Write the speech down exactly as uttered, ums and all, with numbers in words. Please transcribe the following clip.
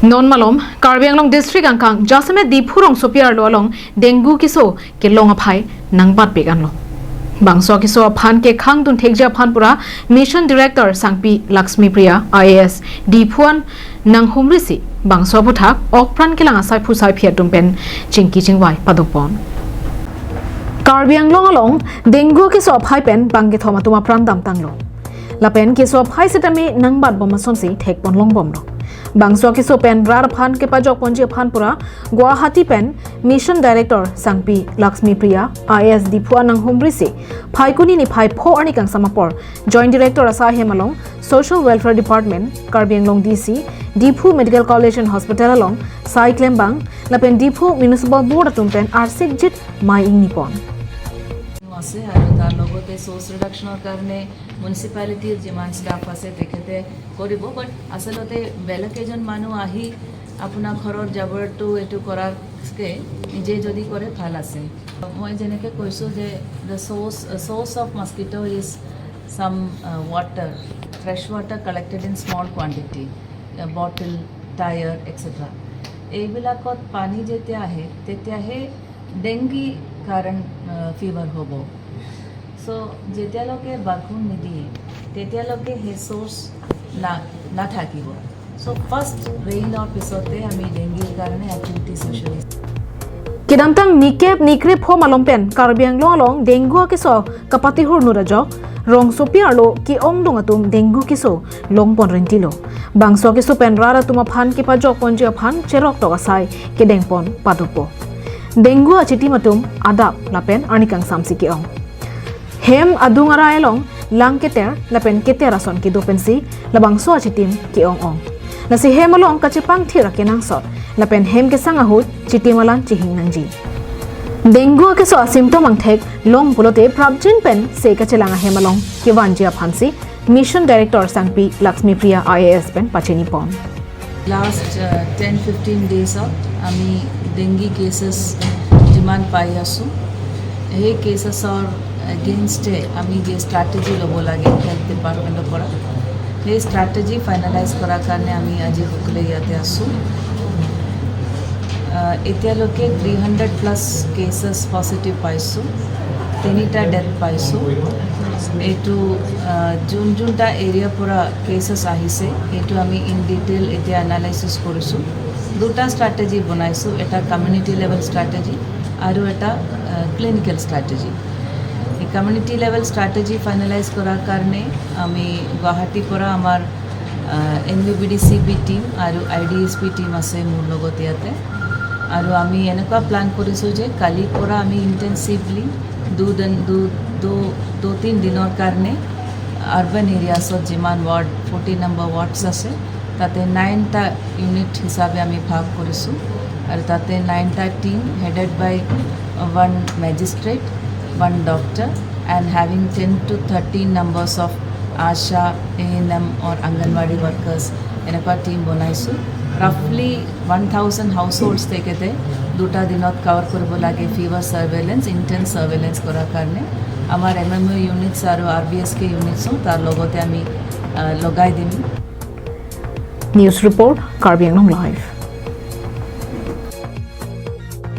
Non malom, Karbi Anglong District angkang jasemet Diphu rongsopi arlo along dengue keso kelong aphai nangbatpik anlo. Bangso keso aphan kekhangdun thekji aphan pura Mission Director Sangpi Lakshmi Priya I A S Diphu an nanghumrisi bangso aphuthak okpran kelang asai phusai phi atum pen chingki chingvai padopon. Karbi Anglong along dengue keso aphai pen bang kethom atum apran damtanglo. Lapen keso aphai setame nangbatbom asonsi thekpon longbomlo. Bangso keso pen rat aphan kepajokponji aphan pura Guwahati pen Mission Director Sangpi Lakshmi Priya I A S Diphu an nanghumrisi Phaikuni niphai pho arni kangsam apor Joint Director asai ahem along Social Welfare Department, Karbi Anglong D C, Diphu Medical College and Hospital along sai klembang lapen Diphu Municipal Board atum pen arsikjit mai ingnipon. আছে আৰু তাৰ লগতে চ'ৰ্চ ৰিডাকশ্যনৰ কাৰণে মিউনিচিপালিটিৰ যিমান ষ্টাফ আছে তেখেতে কৰিব। বাট আচলতে বেলেগ এজন মানুহ আহি আপোনাৰ ঘৰৰ জাবৰটো এইটো কৰাতকৈ নিজে যদি কৰে ভাল আছে। মই যেনেকৈ কৈছোঁ যে the source source of mosquito is some water, fresh water collected in small quantity, bottle, tyre, etcetera. এইবিলাকত পানী যেতিয়া আহে তেতিয়াহে ডেংগি কাৰণ ফিভাৰ হ'ব। চ' যেতিয়ালৈকে বাথৰুম নিদিয়ে তেতিয়ালৈকে সেই চ'ৰ্চ না নাথাকিব। চ' ফাৰ্ষ্ট ৰেইনৰ পিছতে আমি ডেংগিৰ কাৰণে activities initiate Kedamtang nikep nikrep pho malom pen Karbi Anglong along dengue akeso kapatihur nut ajok rongsopi arlo ke-ongdung atum dengue keso longpon rintilo. Bangso keso pen rat atum aphan kepajokponji aphan cherok tok asai kedengpon padopo. Dengue achitim atum adap lapen arni kangsamsi ke-ong. Hem adung arai along lang keter lapen keter ason kedo pensi labangso achitim ke-ong-ong. Lasi hem along kachepangthir akenangsot lapen hem kesang ahut chitim alan chihing nangji. Dengue akeso asymptom angthek long pulote prapjin pen se kachelang ahem along kevanji aphansi Mission Director Sangpi Lakshmi Priya I A S pen pachinipon. Last ten fifteen ডেইজত আমি dengue cases যিমান পাই আছোঁ, সেই কেচেছৰ এগেইনষ্টে আমি যে ষ্ট্ৰেটেজি ল'ব লাগে হেল্থ ডিপাৰ্টমেণ্টৰ পৰা, সেই ষ্ট্ৰেটেজি ফাইনেলাইজ কৰাৰ কাৰণে আমি আজি সকলোৱে ইয়াতে আছোঁ। আহ, এতিয়ালৈকে three hundred plus cases positive পাইছোঁ, তিনিটা ডেথ পাইছোঁ। এইটো আহ, যোন যোনটা এৰিয়াৰ পৰা কেচেছ আহিছে, এইটো আমি ইন ডিটেইল এতিয়া এনালাইচিছ কৰিছোঁ। দুটা ষ্ট্ৰেটেজি বনাইছোঁ, এটা কমিউনিটি লেভেল ষ্ট্ৰেটেজি আৰু এটা ক্লিনিকেল ষ্ট্ৰেটেজি। এই কমিউনিটি লেভেল ষ্ট্ৰেটেজি ফাইনেলাইজ কৰাৰ কাৰণে আমি গুৱাহাটীৰ পৰা আমাৰ N U B D C B team আৰু I D H P team আছে মোৰ লগত ইয়াতে। আৰু আমি এনেকুৱা প্লেন কৰিছোঁ যে কালিৰ পৰা আমি ইণ্টেনচিভলি দুদিন দু দু দুই তিনি দিনৰ কাৰণে আৰ্বান এৰিয়াছত যিমান ৱাৰ্ড ফৰ্টি নম্বৰ ৱাৰ্ডছ আছে তাতে নাইনটা ইউনিট হিচাপে আমি ভাগ কৰিছোঁ। আৰু তাতে নাইনটা team headed by one magistrate, one doctor, and having ten to thirteen numbers of ASHA, A N M or Anganwadi workers, এনেকুৱা টিম বনাইছোঁ। ৰাফলি ওৱান থাউজেণ্ড হাউচহোল্ডছ তেখেতে দুটা দিনত কভাৰ কৰিব লাগে ফিভাৰ চাৰ্ভেইলেঞ্চ, ইণ্টেন্স চাৰ্ভেইলেঞ্চ কৰাৰ কাৰণে। আমাৰ এম এম অ' ইউনিটছ আৰু আৰ বি এছ কে ইউনিটছো তাৰ লগতে আমি আহ, লগাই দিম। News report, Karbi Anglong Live.